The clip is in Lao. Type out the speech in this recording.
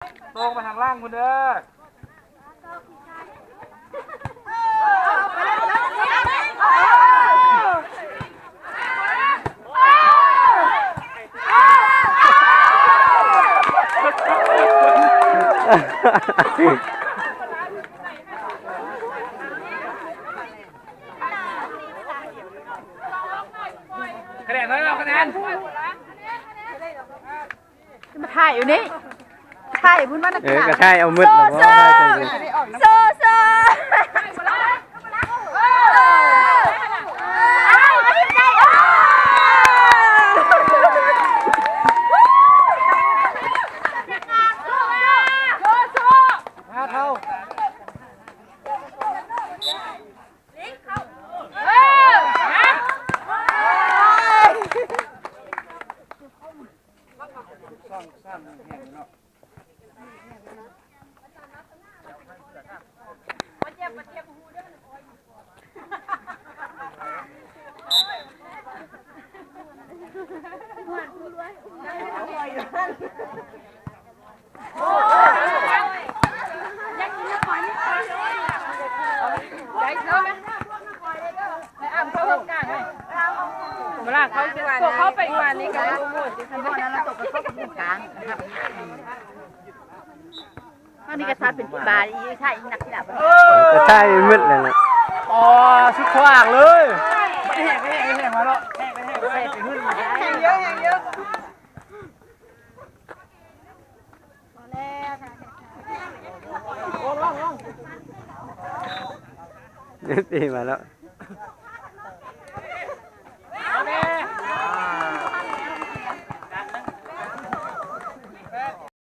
ຕົງໄປທາງຫຼັງພຸ້ນເດີ. ຄະແນນເທົ່າໃດເນາະ ຄະແນນ? ມາຖ່າຍຢູ່ນີ້ ຖ່າຍພຸ້ນມານັກ ເອີ ກະຖ່າຍເອົາໝົດແລ້ວ ໂຊ ໂຊ ໂຊ ຫ້າເທົ່າ. ເວລາເຂົາ ພວກເຂົາໄປ ອັນນີ້ກະຊາເປັນບາອີກ ຖ້າອີກນັກກິລາ ກະຖ່າຍໝົດແລ້ວນະ. ອໍ ສຸດຂວາງເລີຍ ແຫ້ງ ແຫ້ງ ແຫ້ງມາເນາະ ແຫ້ງ ແຫ້ງ ແຫ້ງຂຶ້ນ ແຫ້ງເຍາະ ແຫ້ງເຍາະ. ເອັຟຊີມາແລ້ວ.